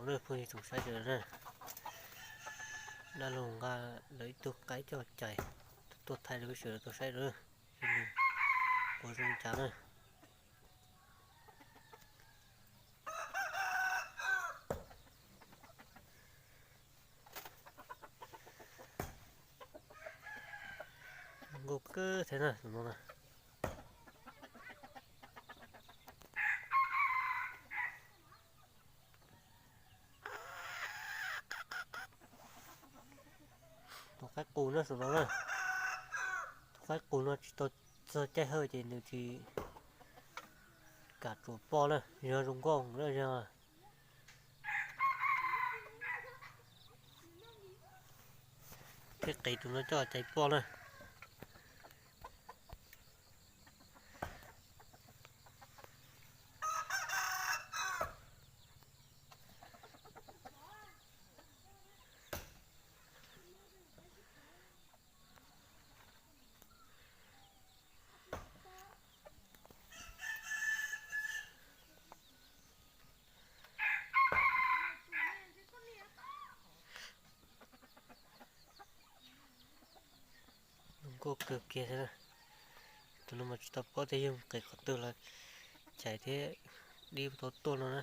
Phooj ywg tsoom saib sawv daws na, dab laug nqa lawv ib tug qaib coj cais tuaj thaij rau peb sawv daws tau saib na, seb nws ua zoo li cas na. Zoo nkauj kawg thiab na tus no na. Tus qaib qus no saum no na. Tus qaib qus no tsis tau txog caij hawj ces nws tsis kam tsuam poj na, yog zoo nkauj na yog. Thiaj qiv tus no coj cais poj na. Zoo nkauj kawg kiag thiab. Tus no mas tsis tau paub tias yog mus qis qhov twg los cais thiab dib tau tuaj no na.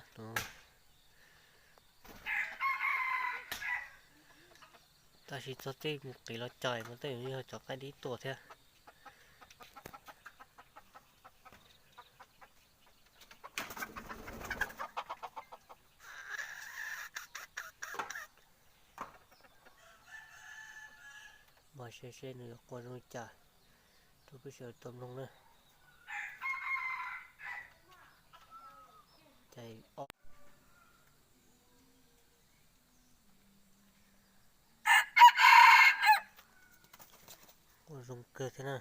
Tab sis txog tej mus qis los cais mas tej yog cov qaib dib tuaj thiab. Mas seb seb nws yuav qua zoo li cas rau peb sawv daws tau mloog na. Cais ob. Qua zoo kawg thiab na.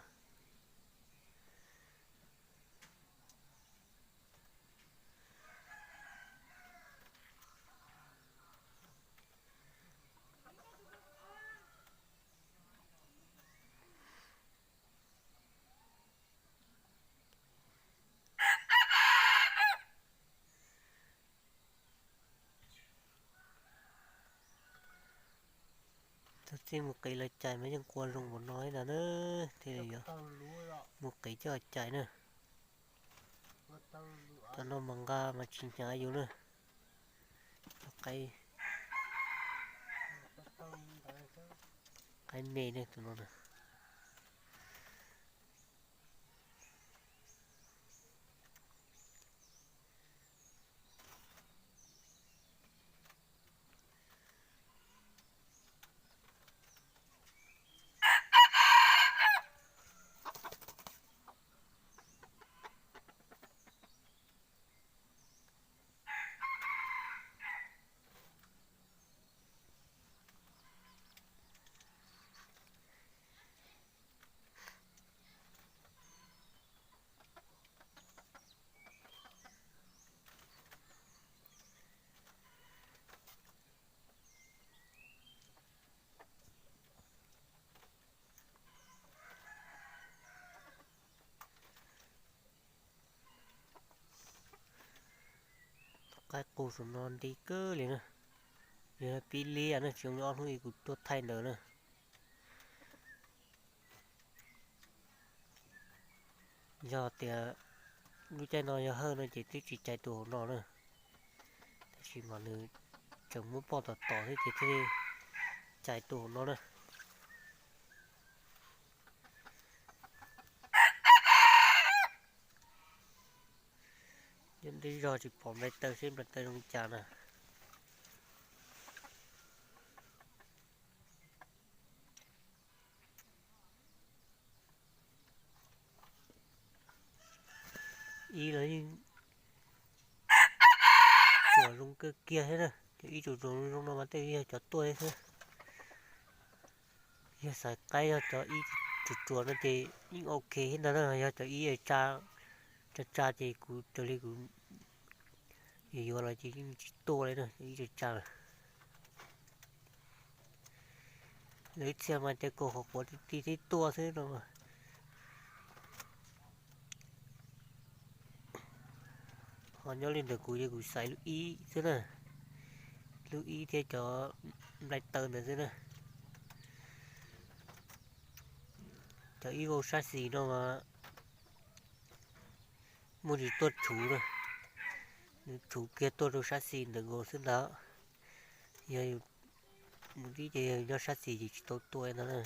Txog txij mus qis los cais mas yeej qua zoo npaum no ib ntag na, thiaj li yuav mus qis coj cais na. Cov no mas nqa mas tsis hnyav yus na. Cov qaib, qaib me ne tus no na. Tus qaib qus saum no nti kawg li na. Yog pib liab na, tsis zoo li ob hnub ib kuv tuaj thaij ntawd na. Yog tias lub caij no yog hawj no ces twb tsis cais tus hauv no na, tab sis mas nws tseem muab poj tom tom thiab ces thiaj li cais tus hauv no na. Nyob ntej zog tsis pom nplai taw seb nplai taw zoo li cas na. Ib los yeej tsuas zoo kawg kiag thiab na, cov ib tsuas tsuas zoo no mas tej yog cov tuaj thiab xwb. Yog xaiv qaib yog cov ib tsuas tsuas no ces yeej ok thiab ntag na, yog cov ib tsa tsa tsa ces kuv raws li kuv yuav los ces yeej tsis tuaj li na, cov ib tsa tsa lawm. Lawv ib txhia mas cov kaus qhuav qhuav ti ti thiab tuaj xwb no. Ho nyob li ntawm kuv ces kuv xaiv lub ib xwb na. Lub ib thiab cov nplai taw ntawd xwb na. Cov ib vauj sab xis no mas muaj tsis tuaj tshuv na, nws tshuv kiag tuaj rau sab xis ntawm nkaus xwb ntag. Yog yus mus tib ces yog nyob sab xis ces tsis tau tua no na.